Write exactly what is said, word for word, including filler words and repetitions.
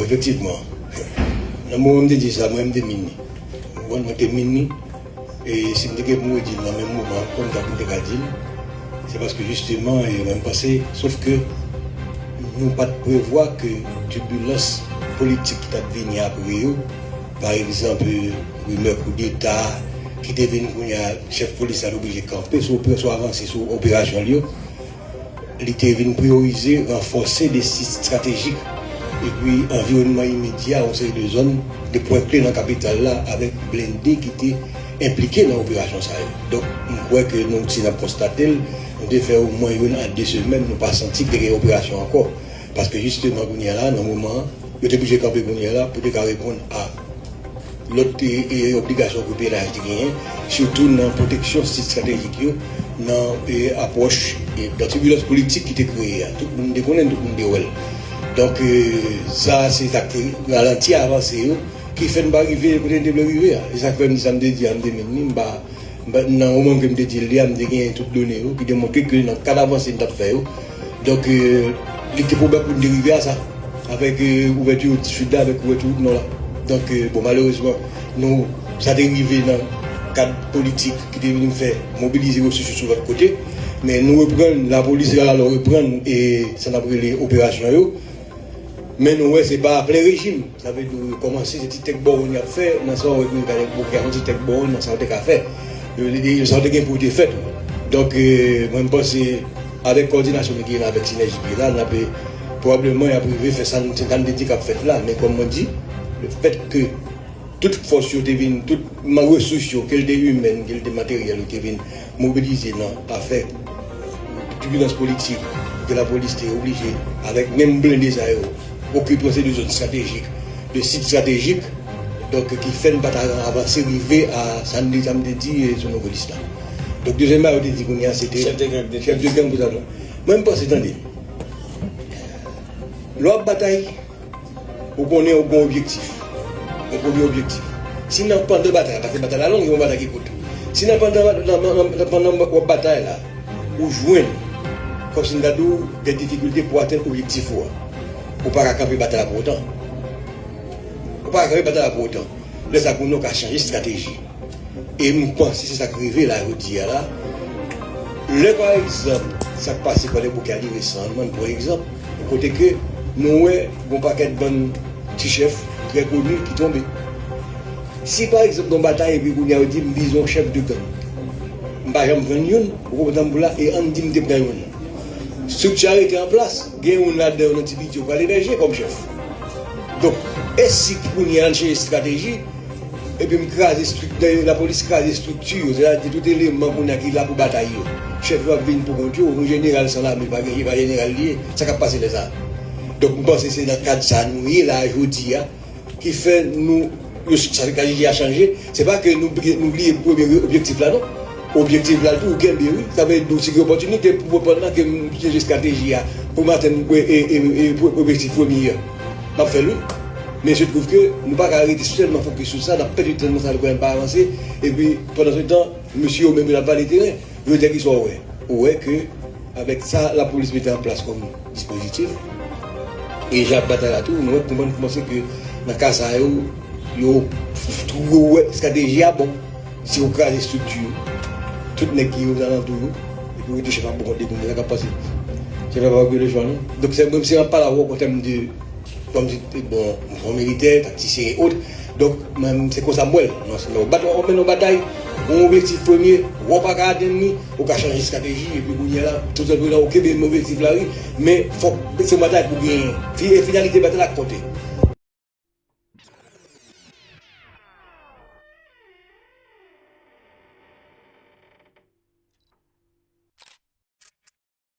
Efektivman, nan moman m te di sa, mwen m te min li. Ou konprann, mwen te min li. E si m te gen pou m redi l nan menm moman an, konn sa pou m te ka di l, se paske jisteman, e, mwen m panse, sof ke nou pa t prevwa ke tibilans politik ki t ap vini apre yo, pa egzanp, e, rimè koudeta ki te vin kounye a, chèf polis la te oblije kanpe sou, sou avanse sou operasyon l yo. Li te vin priyorize ranfòse de sit estratejik epi anviwònman imedya yon seri de zòn, de pwen kle nan kapital la, avèk blende ki te enplike nan operasyon sa yo. Donk, m kwè ke nou, si n ap konstate l, nou te fè omwen youn a de semèn, nou pa santi ke te gen operasyon ankò. Paske jisteman, kounye a la, nan moman an, yo te oblije kanpe kounye a la pou te ka reponn a lòt, e, e, obligasyon ke P N H te genyen, sitou nan pwoteksyon sit estratejik yo, nan, e, apwòch, e, nan tibilans politik ki te kreye a. Tout moun te konnen, tout moun te wè l. Donk, e, sa, se sa k te ralanti avanse yo, ki fè n pa rive kote n te vle rive a. E sa k fè m di sa m te di a, m te menm ni, m pa, m pa, nan moman ke m te di l li a, m te genyen tout done yo, ki te montre ke nan kad avanse n t ap fè yo, Donk, e, li te pwobab pou n te rive a sa, avèk, e, ouvèti wout sid la, avèk ouvèti wout nò la. Donk, e, bon, malerezman, nou, sa te rive nan kad politik ki te vin fè mobilize resous yo sou lòt kote. Men nou reprann, lapolis la, alò reprann, e, sa n ap rele operasyon yo. Men nou wè se pa a plen rejim. Sa vle di, yo kòmanse, se ti tèk bòwon y ap fè, nan sa w wè ke yo ta dwe boke yon ti tèk bòwon nan sa w te ka fè. Yo, yo, yo, sa w te gen pou w te fè tou. Donk, e, mwen, m panse, avèk kòdinasyon ki gen la, avèk sinèji ki gen la, n ap, pwobableman, y ap rive fè sa n, sa n te di k ap fèt la. Men, kòm mwen di, lefètke tout fòs yo te vin, tout ma-, resous yo, ke l te imèn, ke l te materyèl, yo te vin mobilize nan afè tibilans politik, ke lapolis te oblije, avèk menm blende sa yo, okipe yon seri de zòn estratejik, de sit estratejik, donk, ki fè n pa ta avanse rive a sa n te, sa m te di, e, sou Novelis la. Donk, dezyèm bagay yo te di kounye a, se te chèf de gang, chèf de gang pou sa, non. Mwen, m panse, tande, lè w ap batay, ou konnen ou gen objektif. Yon premye objektif. Si nan pandan batay la, paske batay la long, gen yon batay ki kout. Si nan pandan, nan, nan, nan, nan pandan w ap batay la, ou jwenn, kòmsi m ta di w, de difikilte pou atenn objektif ou a, ou pa ka kanpe batay la pou otan. Ou pa ka kanpe batay la pou otan. Lè sa konnen ou ka chanje estrateji. E m panse se sa k rive la jodi a la. Lè, pa egzanp, sa k pase Kwadèboukè a rive San Jwann, pa egzanp, kote ke nou wè gon pakèt bann ti chèf trè koni ki tonbe. Si, pa egzanp, nan batay, epi kounye a yo di m bizwen yon chèf de gang, m pa janm jwenn youn, ou konprann pou la, e ann di m te pran youn. Estrikti a rete an plas, gen youn ladan yo nan ti bidye yo pral ebèje kòm chèf. Donk, e si kounye a n chanje estrateji, epi m kraze estrikti, lapolis kraze estrikti yo, sètadi tout eleman kounye a ki la pou batay yo. Chèf yo ap vin pou kont yo, yon jeneral san lame pa gen, pa jeneral li ye, sa k ap pase lè sa a? Donk, m panse se nan kad sa a nou ye la, jodi a, ki fè nou, yo, estrateji a chanje. Se pa ke nou, nou bliye premye objektif la, non. Objektif la tou, ou kenbe, wi. Sa vle di, si gen opòtinite pou repann nan, ke m chanje estrateji a, pou m atenn, e, e, e, e, pou objektif premye a, m ap fè l, wi. Men se twouv ke nou pa ka rete sèlman fokis sou sa, n ap pèdi tan nan sa, nou pa avanse. Epi, pandan se tan, mesye yo menm, yo ap vale teren. Yo di ki sa w wè? Ou wè ke avèk sa lapolis mete an plas kòm dispozitif, e jan batay la tou, nou wè, konprann, panse ke nan ka sa yo, yo, yo wè estrateji a bon. Si yo kraze estrikti yo, tout nèg ki ozalantou yo, epi yo rete chèf ap bon kont de moun, sa k ap pase? Chèf ap gen lejwa, non? Donk, se menm si an pale avè w an tèm de kòmsi, bon, yon militè, taktisyen e ot. Donk, mwen, se konsa m wè l. Nan, lè w bat, w ap mennen yon batay, yon objektif premye, w pa ka atenn li, ou ka chanje estrateji, epi kounye a la, tout senpleman, ou kenbe menm objektif la, wi, men fòk se yon batay pou genyen. Fi-, e finalite batay la k konte.